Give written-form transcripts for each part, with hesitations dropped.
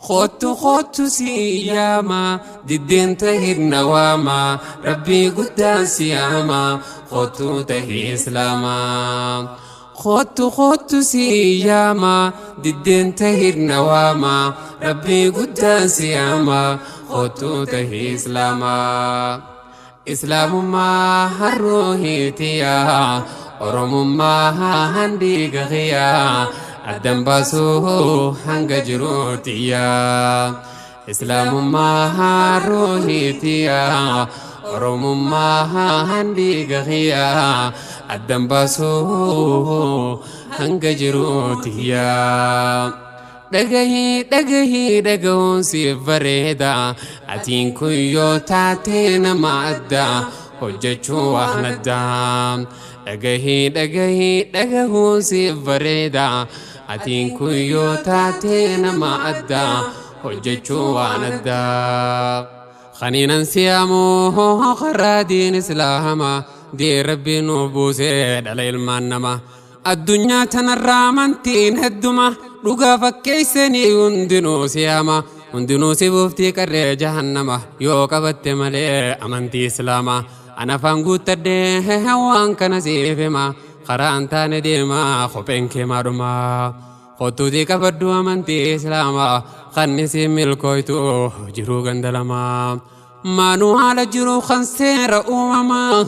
Kottu kottu si yaama diddeen tahirna waama rabbii guddaan si yaama kottu tahi islaamaa. Kottu kottu si yaama diddeen tahirna waama rabbii guddaan si yaama kottu tahi islaamaa. Islaamummaa harruuhiitiyaa Oromummaa handhiiga qiyaa addan baasuu hanga jiruutiyaa. Islaamummaa harruuhiitiyaa Oromummaa handhiiga qiyaa addan baasuu hanga jiruutiyaa. Dhagahii dhagahii dhagahuun siif bareeda atiin kun yoo taate nama adda hojjechuu waan addaa. Dhagahii dhagahii dhagahuun siif bareeda atiin kun yoo taate nama adda hojjechuu waan addaa. Khaniinan siyaamuu karaa diin islaamaa diin rabbiin nuuf buusee dhala ilmaan namaa. Addunyaa tanarraa amantiin hedduma dhugaa fakkeessanii hundinuu siyaama hundinuu si buuftii qarree jahannama yoo qabatte malee amantii islaamaa. Ana afaan guuttadhee waan kana siif hima karaan taane deema kopheen kee maadhuma. Kottuutii qabaddu amantii islaamaa kan si milkooytu jiruu ganda lamaa. Maanuu haala jiru kan seera uumamaa.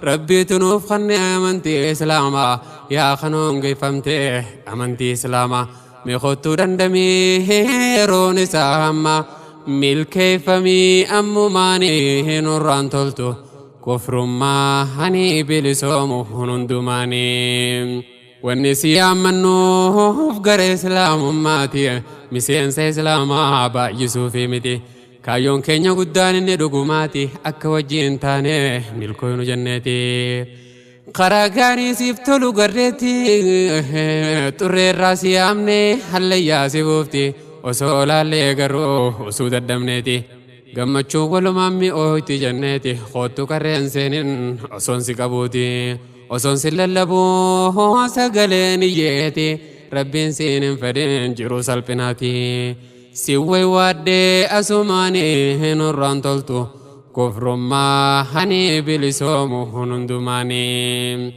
Rabbiitu nuuf kanne amantii islaamaa yaa kan hongeeffamte amantii islaamaa. Mee kottuu dandamii yeroon isaa amma milkeeffamii ammumaanii nurraan toltu kufrummaa hani bilisoomu hundumaanii. Wanni si yaammannuuf gara islaamummaati miseensa islaamaa baay'isuufi miti. Kaayyoon keenya guddaan inni dhugumaati akka wajjin taane milkooynu jenneeti. Karaa gaarii siif tolu garreetti xurreerraa si yaamne hallayyaa si buufti osoo laallee garuu osoo daddabneeti. Gammachuu walumaan mi'ooyti jenneeti kottu qarreen seenin osoon si qabuuti. Osoon si lallabuu sagaleen iyyeeti rabbiin siin hin fedhin jiru salphinaati. Si waywaaddee asumaanii nurraan toltu kufrummaa hani bilisoomu hundumaanii.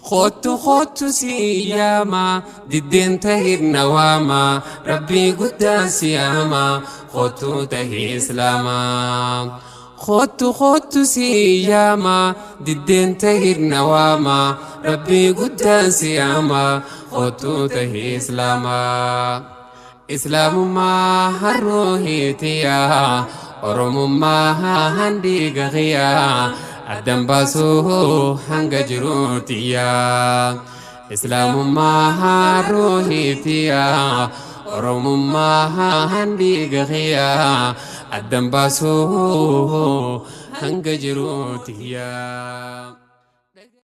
Kottu kottu si yaama diddeen tahirna waama rabbii guddaan si yaama kottu tahi islaamaa. Kottu kottu si yaama diddeen tahirna waama rabbii guddaan si yaama kottu tahi islaamaa. Islaamummaa harruuhiitiyaa Oromummaa handhiiga qiyaa addan baasuu hanga jiruutiyaa. Islaamummaa harruuhiitiyaa Oromummaa handhiiga qiyaa addan baasuu hanga jiruutiyaa.